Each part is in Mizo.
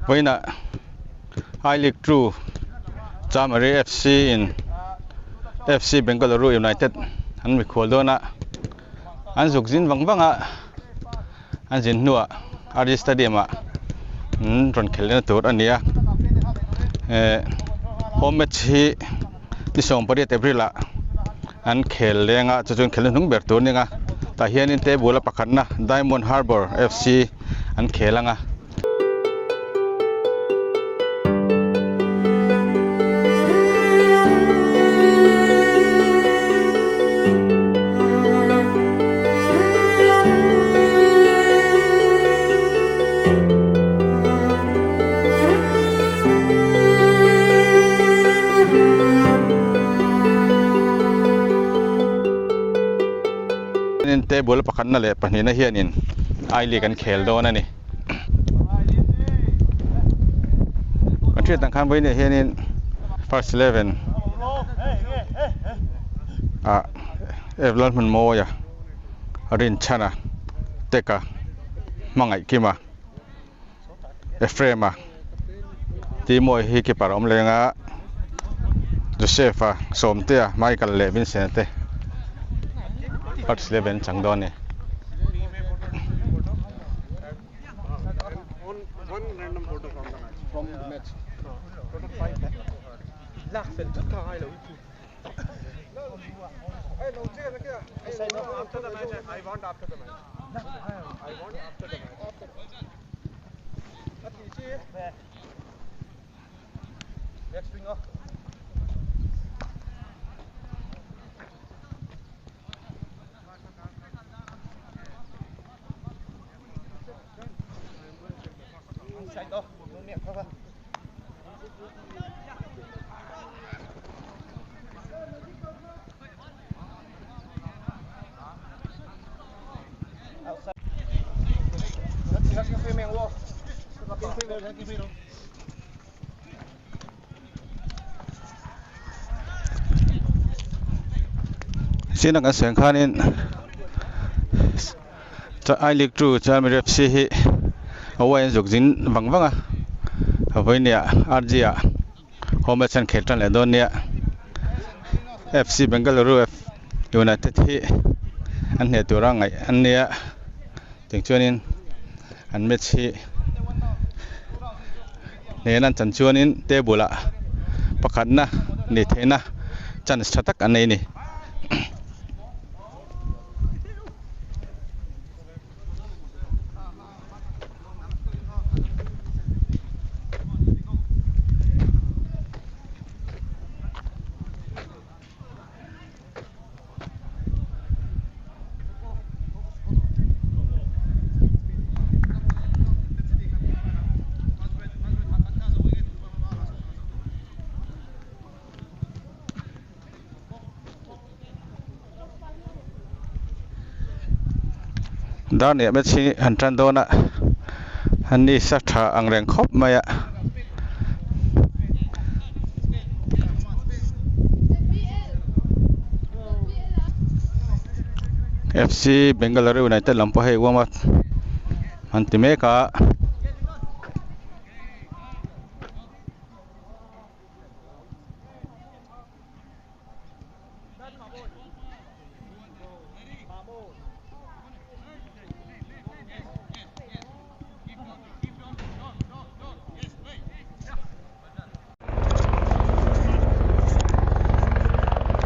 Vawiinah I League 2 Chamari FC in FC Bengaluru United an mikhual dawn a, an zuk zin vang vang a, an zin hnuah RG Stadium ah an rawn khelh lehna tur a ni a. Eh home match hi ni 18 April ah an khel leng a, chu chu an khelna hnung ber tur a ni ang a, tah hianin table a pakhatna Diamond Harbour FC an khel ang a. Table pakhatna leh pahnihna hianin I League an khel dawn a ni. Kan hriat ang khan vawiinah hianin first 11 ah Evlal Hmunmawia, Rinchhana, Teka, Hmangaihkima, Ephraim-a, Timoy hi keeper a awm leng a, Joseph-a, Sawmtea, Michael leh Vincent-a te first 11 chang dawn a ni. Sin a kan sawi ang khanin I League 2 chuan FC hi a uai an zuk zin vang vang a vawinia RG ah home match an khel tan leh dawn nia FC Bengaluru United hi an hneh tura ngaih an nia tiang chuanin an match hi hnehna an chan chuanin table ah pakhatna nih theihna chance tha tak an nei a ni. Dar nih match hi han tan dawn a an ni sa tha ang reng khawp mai a. F_C Bengaluru United lam pawh hei warm up an ti mek a.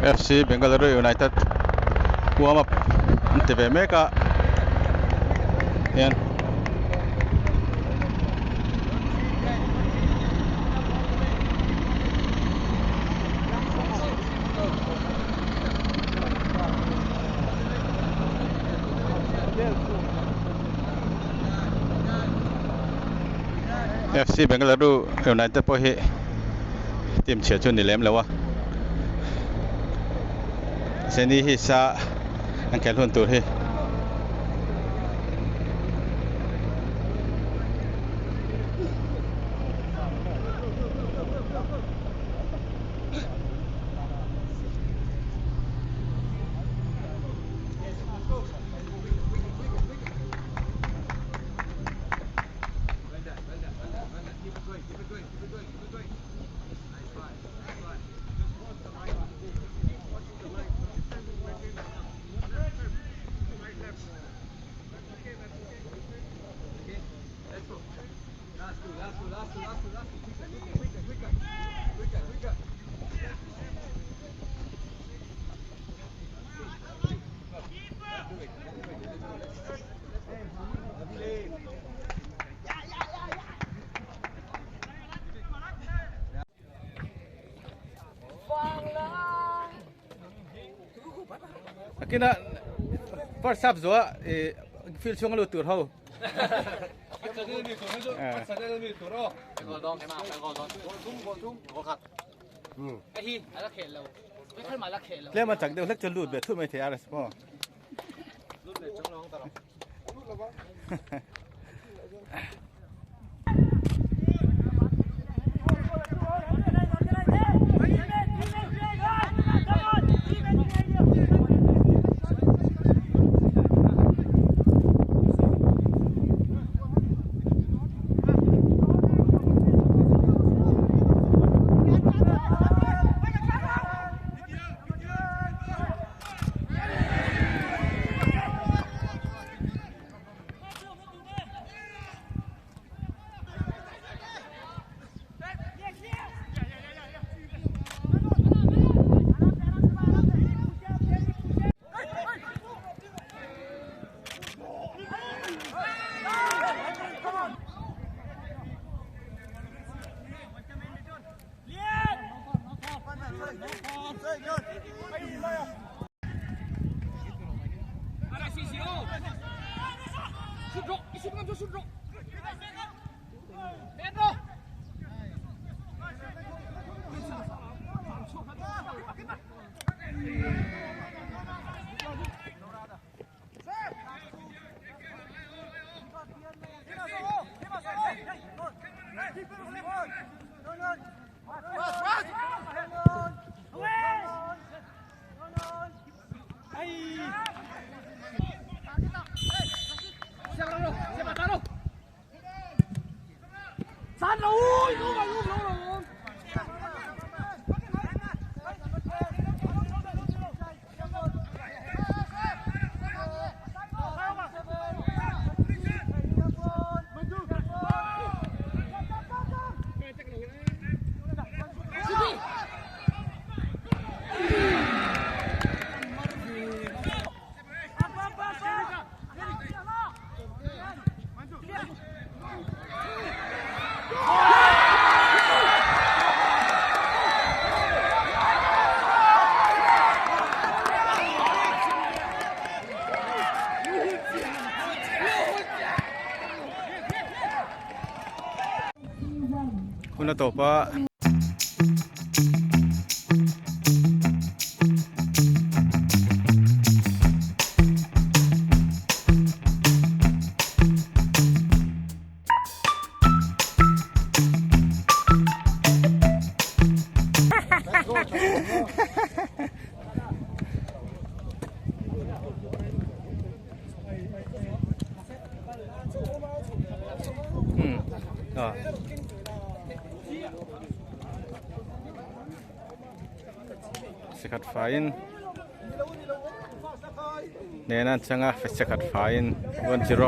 FC Bengaluru United warm up an ti ve mek a hian FC Bengaluru United pawh hi team chhia chu a ni lem lo a Seni hi sa an khelh hun tur hi. Akina first half zuwa field chhunga lut tur ho. Tlem a chak deuh hlek chu lut ve thut mai thei RS maw. Hun a tawp a. Sikhat faiin nena an chang a sikhat faiin 1-0.